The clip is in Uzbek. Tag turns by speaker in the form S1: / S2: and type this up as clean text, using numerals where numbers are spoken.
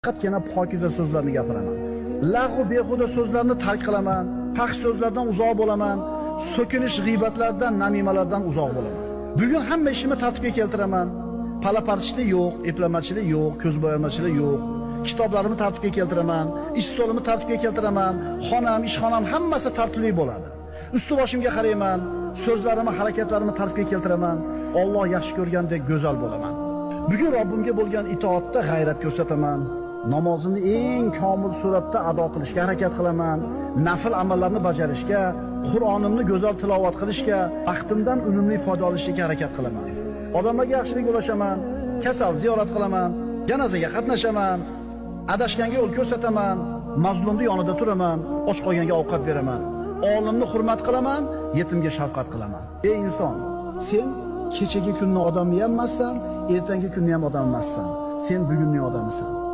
S1: Faqatgina pokiza so'zlarni gapiraman. Lag'u behuda so'zlarni tark qilaman, fahsh so'zlardan uzoq bo'laman, so'kinish g'iybatlardan, namimalardan uzoq bo'laman. Bugun hamma ishimni tartibga keltiraman. Palapartishlik yo'q, eplamachilik yo'q, ko'z bo'yamachilik yo'q. Kitoblarimni tartibga keltiraman, ish stolimni tartibga keltiraman, xonam, ishxonam hammasi tartibli bo'ladi. Usti boshimga qarayman, so'zlarimni, harakatlarimni tartibga keltiraman. Alloh yaxshi ko'rgandek go'zal bo'laman. Bugun Robbimga bo'lgan itoatda g'ayrat ko'rsataman. Namozimni eng komil suratda ado qilishga harakat qilaman. Nafl amallarni bajarishga, Qur'onimni go'zal tilovat qilishga, vaqtimdan unumli foydalanishga harakat qilaman. Odamlarga yaxshilik ulashaman, kasal ziyorat qilaman, janozaga qatnashaman, adashganga yo'l ko'rsataman, mazlumning yonida turaman, och qolganga ovqat beraman. Olimni hurmat qilaman, yetimga shafqat qilaman. Ey inson, sen kechagi kunni odami ham emassan, ertangi kunni ham odam emassan. Sen bugunning odamisan.